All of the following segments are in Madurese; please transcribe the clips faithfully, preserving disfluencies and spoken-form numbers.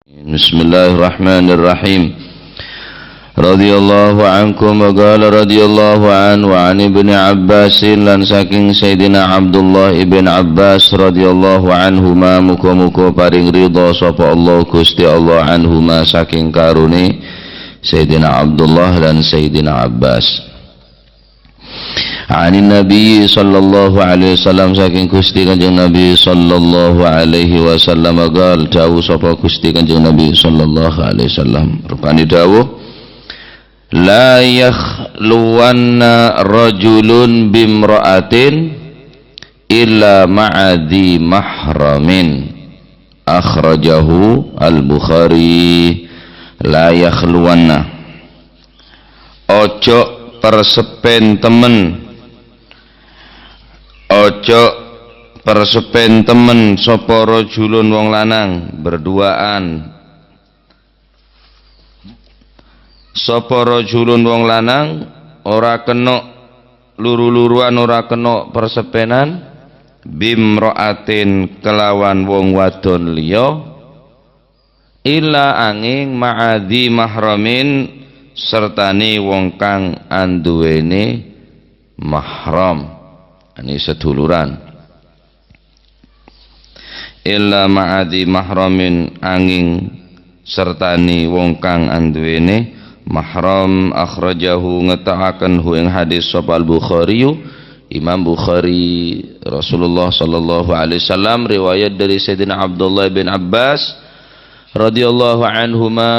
Bismillahirrahmanirrahim. Radhiyallahu ankum wa qala radhiyallahu anhu wa an Ibni Abbasin, lan saking Sayyidina Abdullah ibn Abbas radhiyallahu anhuma, muga-muga paring ridha sapa Allah Gusti Allah anhuma saking karone Sayyidina Abdullah lan Sayyidina Abbas. Anin Nabi sallallahu alaihi wasallam, saking Gusti Kanjeng Nabi sallallahu alaihi wasallam, qal, dawuh sapa Gusti Kanjeng Nabi sallallahu alaihi wasallam, rupane dawuh, "La yakhluwanna rajulun bimra'atin illa ma'a dzi mahramin." Akhrajahu Al-Bukhari. "La yakhluwanna." Ojo persepen temen. Ojo persepen temen sapa rajulun wong lanang berduaan. Sapa rajulun wong lanang ora kena luru-luruan, ora kena persepenan, bimra'atin kelawan wong wadon liya, illa anging ma'adzi mahramin, sertane wong kang anduwene mahram, ani seduluran. Illa ma'adzi mahramin, anging sertane wong kang anduwene mahram. Akhrajahu, ngeta'aken hu ing hadis sapa Al-Bukhariyu, Imam Bukhari. Rasulullah sallallahu alaihi wasallam, riwayat dari Sayyidina Abdullah bin Abbas radhiyallahu anhuma,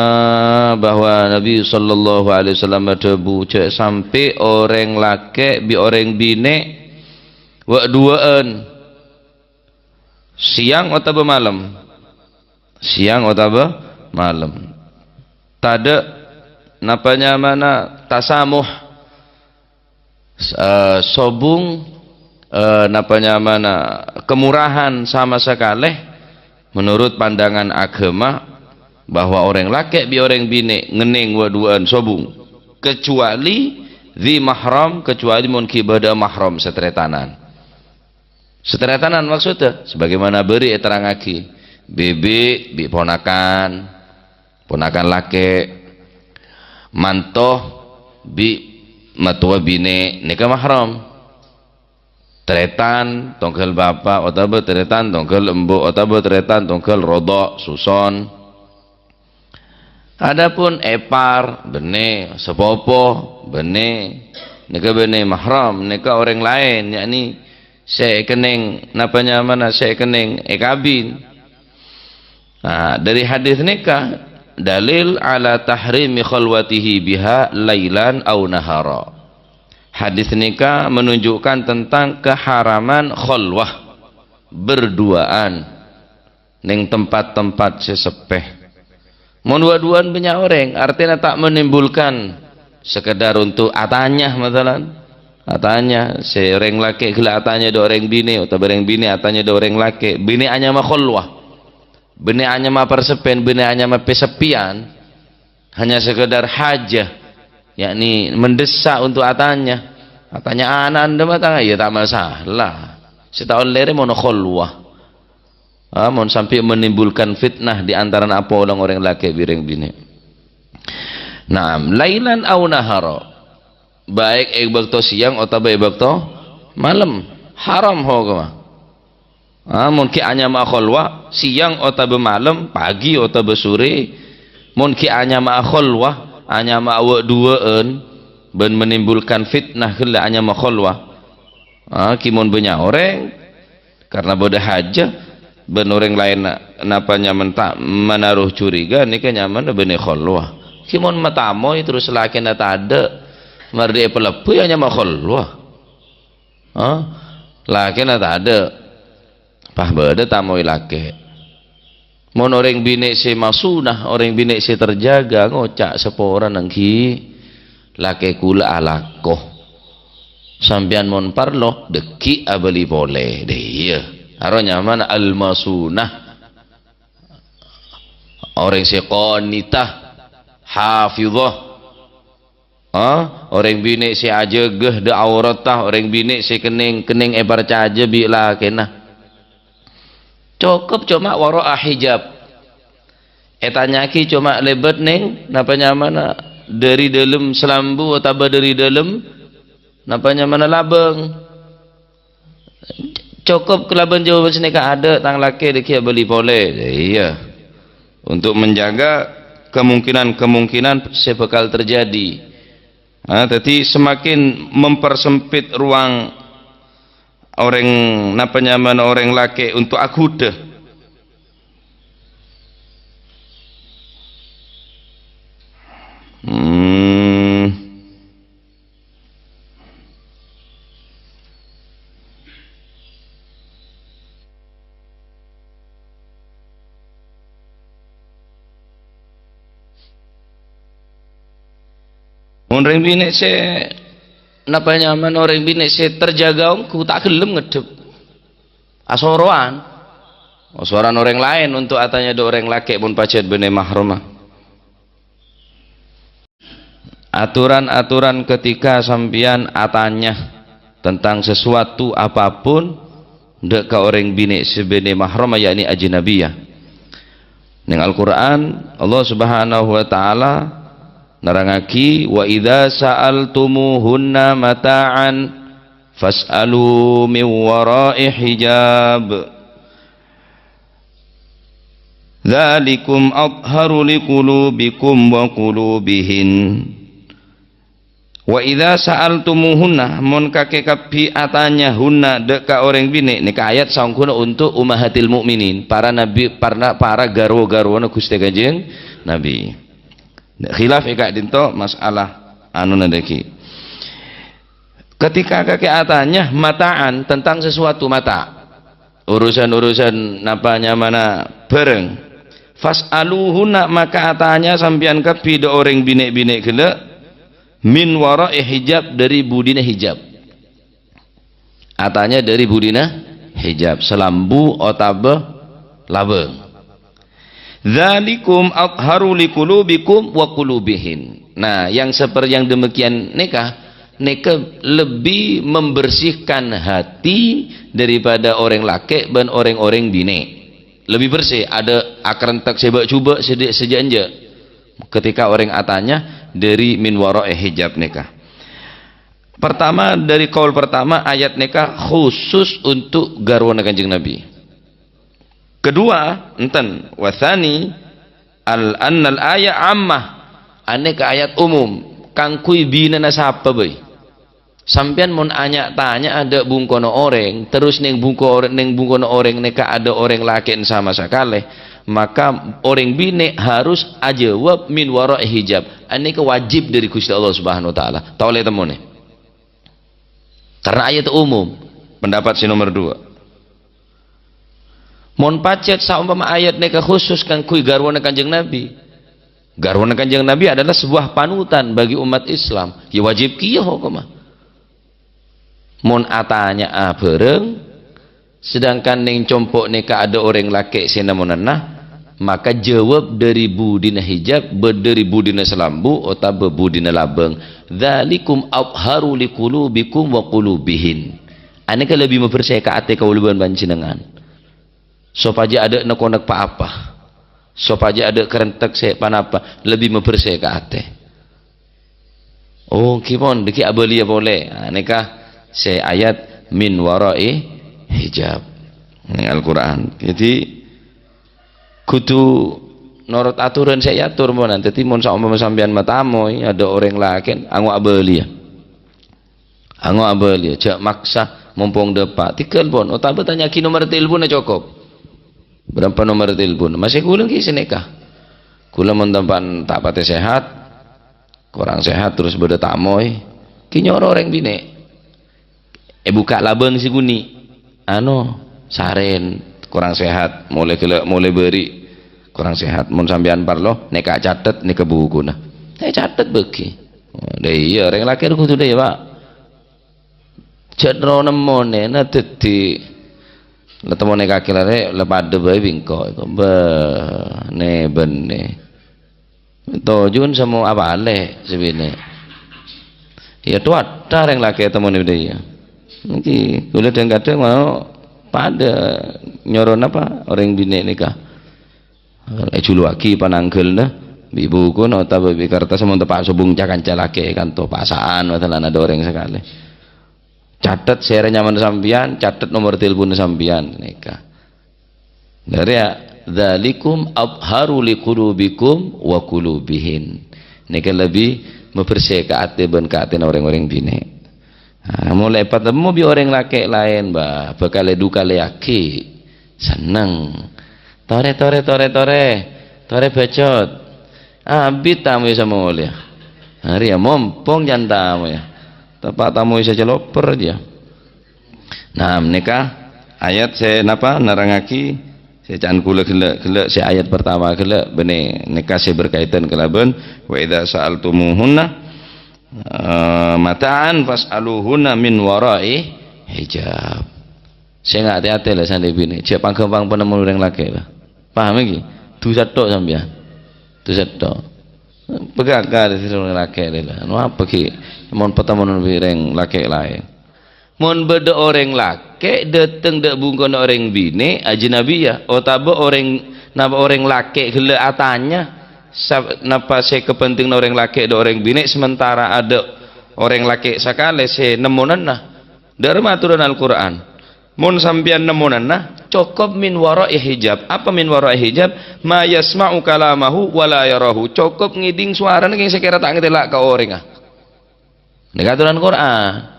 bahwa Nabi sallallahu alaihi wasallam adhabu, "Jhâ' sampe' oreng lake' bi' oreng bine' wa'-duwa'an, siang otaba malem, siang otaba malem, tadâ' napa nyamana tasamuh, s-, eh, sobung, eh, napa nyamana kemurahan sama sakalè, menurut pandangan agama, bahwa oreng lake' bi' oreng bine' ngenneng wa'-duwa'an sobung, kecuali dzi mahram, kecuali mon ghi' bâdâ mahram sataretanan." Sataretanan maksudda, sebagaimana bâri' eterrangngagi, bibik bi' ponakan, ponakan lake', manto bi' mattowa bine', nèka mahram. Taretan tongghâl bapa' otabâ taretan tongghâl embu' otabâ taretan tongghâl rodho', suson. Adapun epar, bânnè, sapopo, bânnè, nèka bânnè mahram, nèka orèng laèn, yakni sè èkennèng, napa nyamana, sè èkennèng èkabin. Nah, dhâri hadis nèka dalil ala tahrimi khalwatihi biha lailan aw nahara. Hadis nèka menunjukkan tentang keharaman khalwah, berduaan, neng tempat-tempat sè seppè. Mon wa'-duwa'an bânnya' orèng, artèna ta' menimbulkan sekedar untuk atanya, masalan. Atanya, sè orèng lakè' ghellâ' atanya dâ' orèng binè', otabâ orèng binè' atanya dâ' orèng lakè'. Binè' anyama khalwah. Binè' anyama persepèn, binè' anyama peseppiyan. Hanya sekedar hajah, yakni mendesak untuk atanya. Atanya ana' anda mah tang, ya ta' masalah. Sè ta' ollè rè mon khalwah. Ah, mon sampè' menimbulkan fitnah di antarana apolong orèng lakè' bi' orèng binè'. Naam, lailan aw nahara. Baik è bâkto sèyang otabâ è bâkto malem. Haram hokomma. Ah, mon ghi' anyama khalwah, sèyang otabâ malem, pagi otabâ sore, mon ghi' anyama khalwah, anyama wa'-duwa'an, bân menimbulkan fitnah ghellâ' anyama khalwah. Ah, ghi' mon bânnya' orèng, karna bâdâ hajah, bân orèng laèn na-, napa nyamana ta' manaro curiga, nèka nyamana bânnè khalwah. Ghi' mon matamoy terros lakèna tadâ', marè èpalebbhu ya anyama khalwah. Ha? Lakèna tadâ'. Pas bâdâ tamoy lakè'. Mon orèng binè' sè masunah, orèng binè' sè terjaga, ngoca' saporana èngghi, "Lakè' kaulâ alako. Sampèyan mon parlo, dâggi' abâli polè." Dâ' iyâ. Aro nyamana al-masunah. Orèng sè qanitah, hafidhah. Ha? Orèng binè' sè ajâgâ dâ' auratta, orèng binè' sè kennèng-kennèng èparcajâ bi' lakèna. Cokop coma wara'a hijab. Ètanya'aghi coma lèbât nèng, napa nyamana dhâri dhâlem salambu otabâ dhâri dhâlem, napa nyamana labâng. Cokop kalabân jawaban sanèka, "Adâ', tang lakè' dhâggi' abâli polè." Iyâ. Untuk menjaga kemungkinan-kemungkinan sè bhâkal terjadi. Ah, dhâddhi semakin mempersempit ruang orèng, napa nyamana orèng lakè' untuk aghudhâ. Hmm. Mon rèng binè' sè, napa nyamana orèng binè' sè terjaga ongghu, ta' ghellem ngeddhep. Asorowan. Asorowan orèng laèn untuk atanya dâ' orèng lakè' mon pajhât bânnè mahromma. Aturan-aturan ketika sampèyan atanya tentang sesuatu apapun dâ' ka orèng binè' sè bânnè mahromma, yakni ajnabiyah. Neng Al-Qur'an, Allah Subhanahu wa Ta'ala nerrangaghi, "Wa idza sa'altumuhunna mata'an fas'alu min wara'i hijab." "Dzalikum athharu liqulubikum wa qulubihin." "Wa idza sa'altumuhunna," mon kakè kabbhi atanya, "hunna," dâ' ka orèng binè', nèka ayat saongghuna untuk ummahatil mukminin, para nabi, para, para garwa-garwana Ghustè Kanjeng Nabi. Khilaf è ka'dinto masalah anuna dhâggi'. Ketika kakè atanya mata'an tentang sesuatu mata', urusan-urusan napa nyamana bhârâng, "Fas'aluhunna," maka atanya sampèyan kabbhi dâ' orèng binè'-binè' ghellâ', "min wara'i hijab," dhâri budina hijab. Atanya dhâri budina hijab, salambu otabâ labâng. "Dzalikum athharu liqulubikum wa qulubihin." Nah, yang seperti yang demikian nèka, nèka lebbi membersihkan hati daripada orèng lakè' bân orèng-orèng binè'. Lebbi bersè, adâ' akarentek sè bâ'-jhubâ' sè dâ', sè jhâ'-enjâ'. Ketika orèng atanya dhâri min wara'i hijab nèka. Pertama, dhâri kaul pertama, ayat nèka khusus untuk garwana Kanjeng Nabi. Kedua, enten, wa tsani, al, annal ayat ammah, anèka ayat umum, kaangghuy binèna sapa bhâi. Sampèyan mon anya-tanya adâ' bungkona orèng, terros neng bungko-, neng bungkona orèng nèka adâ' orèng lakè'en sama sakalè, maka orèng binè' harus ajâwâb min wara'i hijab. Anèka wajib dhâri Ghustè Allah Subhanahu wa Ta'ala. Ta' ollè temmonè. Karena ayat umum. Pendapat sè nomer dua. Mon pajhât saompama ayat nèka khusus kaangghuy garwana Kanjeng Nabi. Garwana Kanjeng Nabi adalah sebuah panutan bagi umat Islam. Ya wajib kèya hokomma. Mon atanya'a bhârâng, sedangkan neng compo' nèka adâ' orèng lakè' sè nemmonana, maka jâwâb dhâri budina hijab, bâ-, dhâri budina salambu, otabâ budina labâng. "Dzalikum athharu liqulubikum wa qulubihin." Anèka lebbi mabersè ka atè kaulâ bân panjhennengngan. Sopajâ adâ' nek-onek pa-apa. Sopajâ adâ' karentek sè pa-napa, lebbi mabersè ka atè. Oh, ghi mon, dhâggi' abâliyâ polè. Nah, nèka sè ayat min wara'i hijab. Neng Al-Qur'an. Jadi, kodhu norot aturan sè èator, mon. Dhâddhi, mon saompama sampèyan matamoy, adâ' orèng lakèn, ango' abâliyâ. Ango' abâliyâ, jhâ' maksa, mompong dâpa'. Tèghâl, pon. Otabâ tanya'aghi nomer telponna cokop. Bârâmpa nomer telpon? Masè kaulâ ghi' sanèka. Kaulâ mon tampa'an ta' patè sehat, korang sehat terros bâdâ tamoy, ghi' nyoro orèng binè'. Èbukka' labâng sè ghunni'. Ano, sarèn, korang sehat, molè ghellâ', molè bâri', korang sehat. Mon sampèyan parlo, nèka catet, nèka bukuna. Ècatet bâgi. Oh, dâ' iyâ, orèng lakè' kodhu dâ' iyâ, Pa'. Jhât ro nemmonè, na dhâddhi la temmonè kakè larè, la padâ bhâi bi' engko' èko. Bâh, nè-bânnè. Tojun samo apalè sè binè'. Iyâ, towatta rèng lakè' temmonè bâdâ iyâ. Nèkè, kaulâ dhâng-kadhâng mano padâ nyoro napa orèng binè' nèka. Èjuluwaghi panangghâlna, bi' bukuna otabâ bi' kertas, mon teppa' sobung ca-kanca lakè' kanto pasa'an, masalan, adâ' orèng sakalè. Catet sèrè nyamana sampèyan, catet nomor telponna sampèyan, nèka. Dâri ya, "Dzalikum athharu liqulubikum wa qulubihin." Nèka lebbi mabersè ka atè bân ka atèna orèng-orèng binè'. Ah, molaè patemmo bi' orèng lakè' laèn, bâ, bhâkal èdukalèyaghi. Senneng. "Torè, torè, torè, torè. Torè bacot." Abit tamoy sè molèya. Arèya mompong can tamoy. Teppa' tamoy sè caloper jiyâ. Nah, nèka ayat sè napa nerrangaghi sè can kaulâ ghellâ', ghellâ' sè ayat pertama ghellâ', bânnè nèka sè berkaitan kalabân, "Wa idza sa'altumuhunna, eh, mata'an fas'aluhunna min wara'i hijab." Sè nga' tè-atè la sanè binè', jhâ' pang-ghâmpang panemmo orèng lakè' la. Paham ènggi? Dhusa tok sampèyan. Dhusa tok. Pegangka dhâri orèng lakè' la. Anu apa ghi? Mon patemmo bi' orèng lakè' laèn. Mon bâdâ orèng lakè' dâteng dâ' bungkona orèng binè' ajnabiyah, otabâ orèng, napa orèng lakè' ghellâ' atanya, sa-, napa sè kapentinganna orèng lakè' dâ' orèng binè', sementara adâ' orèng lakè' sakalè sè nemmonana. Dâ' remma aturan Al-Qur'an. Mon sampèyan nemmonana, cokop min wara'i hijab. Apa min wara'i hijab? "Ma yasma'u kalamahu wa la yarahu." Cokop ngèdhing sowarana kèng sakèra ta' ngatèla' ka orèngnga. Nèka aturan Qur'an.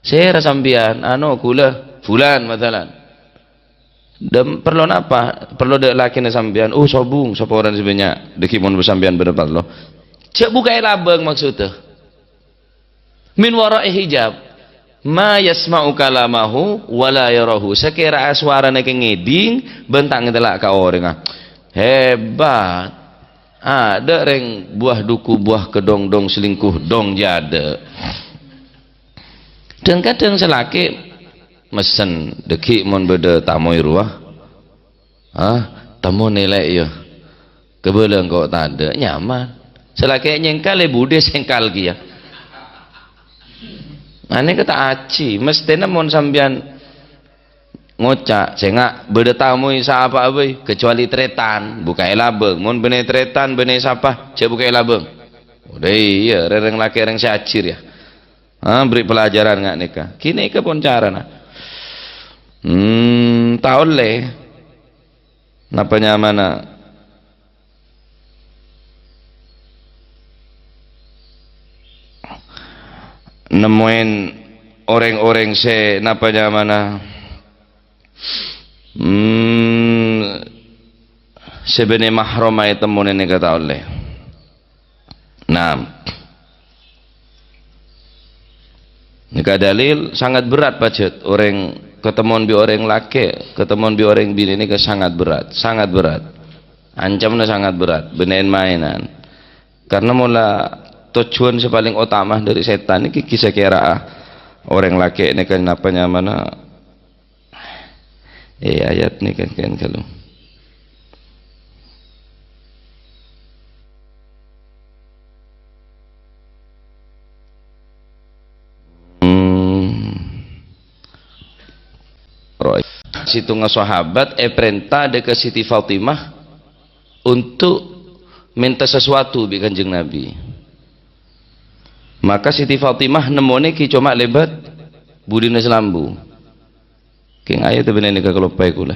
Sèra sampèyan, anu, kaulâ, Fulan, masalan. Dâ-, parlo napa? Parlo dâ' lakèna sampèyan. Oh, sobung, saporana sè bânnya'. Dâgghi' mon sampèyan bâdâ parlo. Jhâ' buka'è labâng maksoddhâ. Min wara'i hijab. "Ma yasma'u kalamahu wa la yarahu." Sakèra sowarana kèng ngèdhing, bân ta' ngatèla' ka orèngnga. Hebat. Adâ' rèng buwâ dhuku, buwâ kedhong-dhong, selingkuh, dhong jâdâ. Dhâng-kadhâng sè lakè' messen, dâgghi' mon bâdâ tamoy rowa. Ah, temmo nèlè, yâ. Kabâlâ engko' tadâ', nyaman. Sè lakè' nyèngkal, è budhi sèngkal kèya. Anèka ta' ajhi, mesthèna mon sampèyan ngoca', "Sènga' bâdâ tamoy sapa'a bhâi, kecuali tarètan, buka'è labâng." Mon bânnè tarètan, bânnè sapa, jhâ' buka'è labâng. Udah iyâ, rè-, rèng lakè' rèng sè ajir, yâ. Ah, beri pelajaran nga' nèka. Ghânèka pon carana. Hmm, ta' ollè. Napa nyamana? Nemmoèn orèng-orèng sè napa nyamana? Hmm, sè bânnè mahram aè temmonè nèka ta' ollè. Nah, nèka dalil sangat berat pajhât orèng ketemon bi' orèng lakè', ketemon bi' orèng binè' nèka sangat berat, sangat berat. Ancamna sangat berat, bânnè en-maènan. Karna mola tojjhuwân sè palèng otama dâri sètan nèka ghi' sakèra'a orèng lakè' nèka napa nyamana Eh, ayat nèka kan kalu. Hmm. Roy. Sèttonga sahabat èparènta dâ' ka Siti Fatimah untuk mènta sesuatu bi' Kanjeng Nabi. Maka Siti Fatimah nemmonè ghi' coma lèbât budina salambu. Kèng ayat bânnè nèka kaloppaè kaulâ.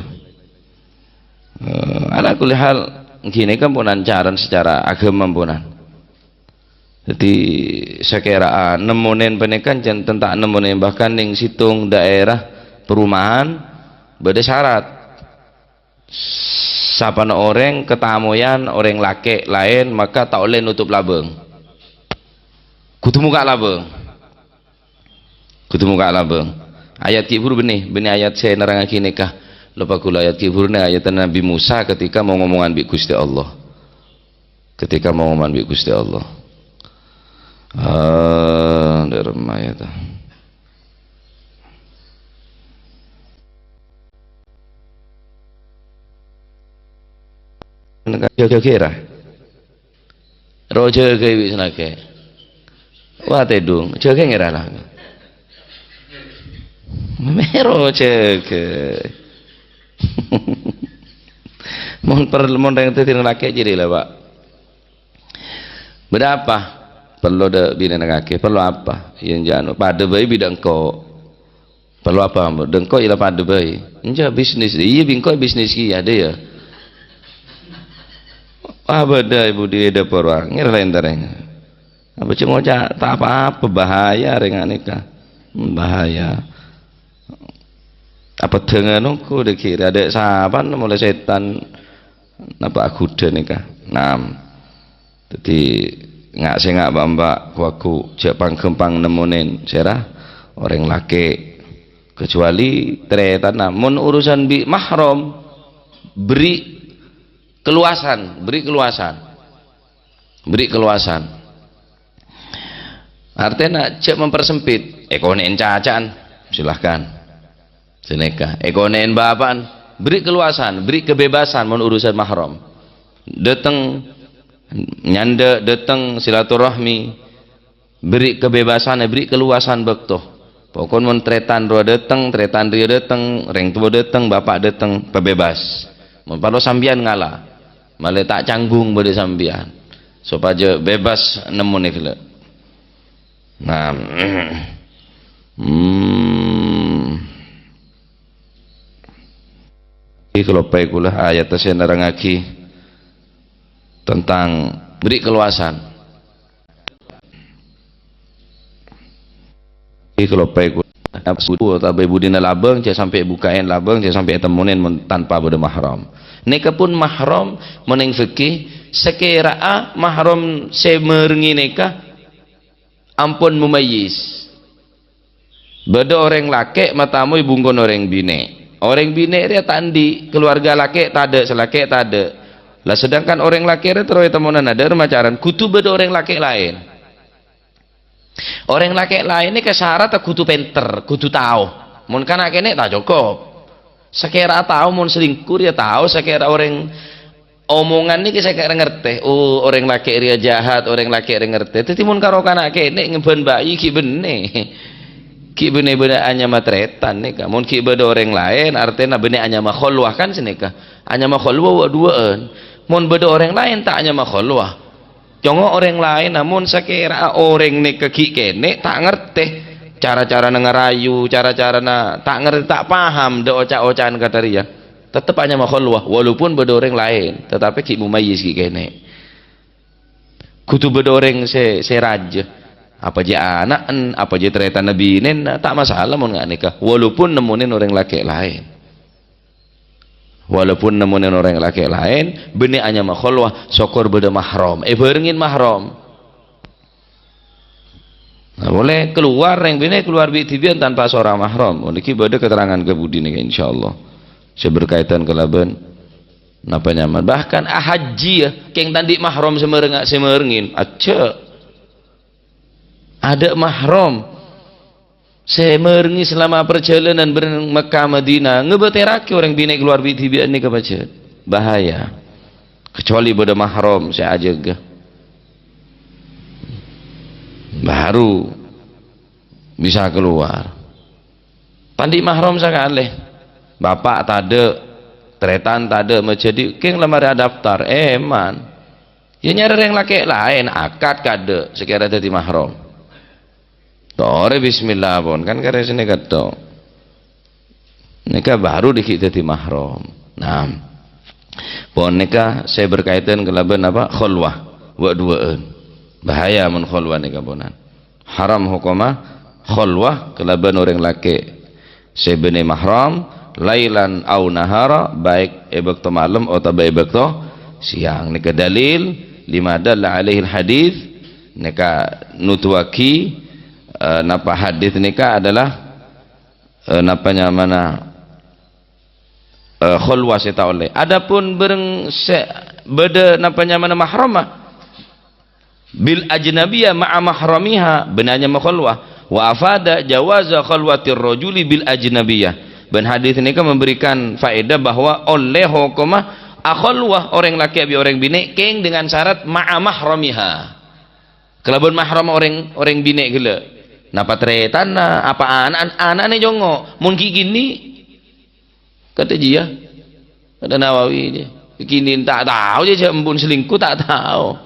Eh, ala kulli hal, ghânèka pon ancaran secara aghâma ponan. Dhâddhi, sakèra'a nemmonèn panèka jhân ta' nemmonèn, bahkan nèng sèttong daerah perumahan bâdâ syarat. Sapana orèng katamoyan orèng lakè' laèn, maka ta' ollè notop labâng. Kodhu mokka' labâng. Kodhu mokka' labâng. Ayat ghi' bhuru bânnè, bânnè ayat sè nerrangaghi nèka. Loppa kaulâ ayat ghi' bhuru nè ayat Nabi Musa ketika mau ngomongan bi' Ghustè Allah. Ketika mau ngomongan bi' Ghustè Allah. Ah, dâremma ya ta. Nèka jâgâ ghâra. Ro jâgâ bi' sanakè. Wah, tèdung. Jâgâ ngèra la. Mèro jâgâ. Mon per-, mon rèng dhâddhi rèng lakè' jârèya la, Pak. Bâdâ apa? Parlo dâ' binèna kakè. Parlo apa? Iyâ, jhâ' anu, padâ bhâi bi' dâ' engko'. Parlo apa, Mbok? Dâ' engko' iyâ la padâ bhâi. Enjâ', bisnis. Iyâ, bi' engko' bisnis kèya, dâ' iyâ. Ah, bâdâ, Ibu, di dâpor, Pak. Ngèrèng-ngèrèng. Apa cè' ngoca' ta' apa-apa, bahaya rèng nèka. Hmm, bahaya. Apa dengan ongko dâ' kèra adâ' sapan molaè sètan napa aghudhâ nèka. Naam. Dâddhi nga'-, sènga' bâ'-embâ' ghu-lagghu jhâ' pang-ghâmpang nemmonè sèra orèng lakè'. Kecuali tarètanna. Mon urusan bi' mahram, beri keluasan, beri keluasan. Beri keluasan. Artèna jhâ' mempersempit, èkonè'è caca'an, silahkan. Sanèka, èkonè'è bapa'an, beri keluasan, beri kebebasan mon urusan mahram. Dâteng, nyandhâ', dâteng silaturahmi, beri kebebasan, beri keluasan bâkto. Pokon mon tarètan rowa dâteng, tarètan rèya dâteng, rèng towa dâteng, bapa' dâteng, pabebas. Mon parlo sampèyan ngala', malè ta' canggung bâdâ sampèyan, sopajâ bebas nemmonè ghellâ'. Nah, hmm. Iki kaloppaè kaulâ ayat sè nerrangngaghi tentang beri keluasan. Iki kaloppaè kaulâ. Nafsu otabâ è budina labâng, jhâ' sampè' buka'è labâng, jhâ' sampè' ètemmonè mon tanpa bâdâ mahram. Nèka pon mahram, mon neng fikih, sakèra'a mahram sè mèrengngè nèka ampon mumayyiz. Bâdâ orèng lakè' matamoy bungkona orèng binè'. Orèng binè' rèya ta' andi', kaluwarga lakè' tadâ', sè lakè' tadâ'. La, sedangkan orèng lakè' rèya terro ètemmonana dâ' rèma carana kodhu bâdâ orèng lakè' laèn. Orèng lakè' laèn nèka sarat kodhu pènter, kodhu tao. Mon kana' kènè' ta' cokop. Sakèra tao mon selingkuh, ya tao sakèra orèng omongan nèka sakèra ngartè. Oh, orèng lakè' rèya jahat, orèng lakè' rèya ngartè. Dâddhi mon karo kana' kènè' ngèmbhân bayi ghi' bânnè. Ghi' bânnè bânnè anyama tarètan nèka. Mon ghi' bâdâ orèng laèn, artèna bânnè anyama kholwah kan sanèka. Anyama kholwah wa' duwâ'ân. Mon bâdâ orèng laèn ta' anyama kholwah. Congo' orèng laèn, namong sakèra'a orèng nèka ghi' kènè' ta' ngartè cara-carana ngarayu, cara-carana ta' ngartè, ta' paham dâ' oca'-oca'an kata rèya, tettep anyama kholwah, walaupun bâdâ orèng laèn, tetapi ghi' mumayyiz ghi' kènè'. Kodhu bâdâ orèng sè, sè rajâ, apa jiyâ ana'en, apa jiyâ tarètanna binèna, ta' masalah mon nga' nèka, walaupun nemmonè orèng lakè' laèn. Walaupun nemmonè orèng lakè' laèn, bânnè anyama kholwah, sokor bâdâ mahram. Èbhârengngè mahram. Nah, polè kalowar rèng binè' kalowar bi'-dhibi'ân tanpa sèra mahram. Nèka bâdâ keterangan ka budina, insyaallah. Sè berkaitan kalabân napa nyamana. Bahkan ahajji, ya, kèng ta' andi' mahram sè mèreng-, sè mèrengngè. Ajjhâ'. Adâ' mahram sè mèrengngè selama parjhâlânan bâreng Mekkah Madinah, ngabâtèrraghi orèng binè' kalowar bi'-dhibi'ân nèka pajhât. Bahaya. Kecuali bâdâ mahram sè ajâgâ. Baru bisa kalowar. Ta' andi' mahram sakalè. Bapa' tadâ', tarètan tadâ', majhâdhi kèng la marè adaptar. Èman. Ya nyarè rèng lakè' laèn, akad kadâ', sakèra dâddhi mahram. Torè bismillah pon, kan karè sanèka to. Nèka baru dâgghi' dâddhi mahram. Nah, pon nèka sè berkaitan kalabân apa? Kholwah, wa' duwâ'ân. Bahaya mon kholwah nèka ponan. Haram hokomma kholwah kalabân orèng lakè' sè bânnè mahram, lailan au nahara, baik è bâkto malem otabâ è bâkto siang. Nèka dalil, lima dalla alaihil hadits, nèka nuduwaghi, eh, napa hadits nèka adalah, eh, napa nyamana, eh, kholwah sè ta' ollè. Adapun bâreng sè bâdâ napa nyamana mahram, bil ajnabiyah ma'a mahramiha, bânnè anyama kholwah. Wa afada jawaza kholwatir rajuli bil ajnabiyah. Bân hadits nèka memberikan faedah bahwa ollè hokomma akholwah orèng lakè' bi' orèng binè' kèng dengan syarat ma'a mahramiha. Kalabân mahram orèng, orèng binè' ghellâ'. Napa tarètanna, apa ana'na, ana'na congo'. Mon ghi' gini, kata jiyâ. Kata Nawawi jiyâ. Kini ta' tao jâ', jâ' embu'na selingkuh, ta' tao.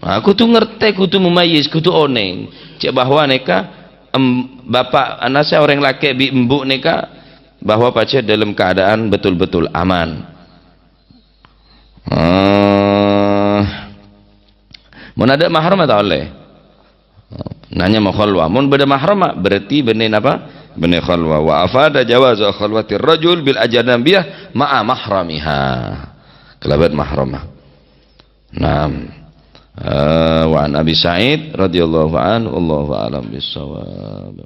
Nah, kudu ngerti, kudu mumayyiz, kudu onèng. Cè' bahwa nèka, em, bapa' ana sè orèng lakè' bi' embu' nèka bahwa pajhât dalam keadaan betul-betul aman. Eh, mon adâ' mahram ta' ollè. Nanya ma' khalwah. Mon bâdâ mahram, berarti bânnè napa? Bânnè khalwah. Wa afada jawaza khalwatir rajul bil ajnabiyah ma'a mahramiha. Kalabân mahram. Naam. Eh, wa an Abi Sa'id radhiyallahu anhu, wallahu a'lam bissawab.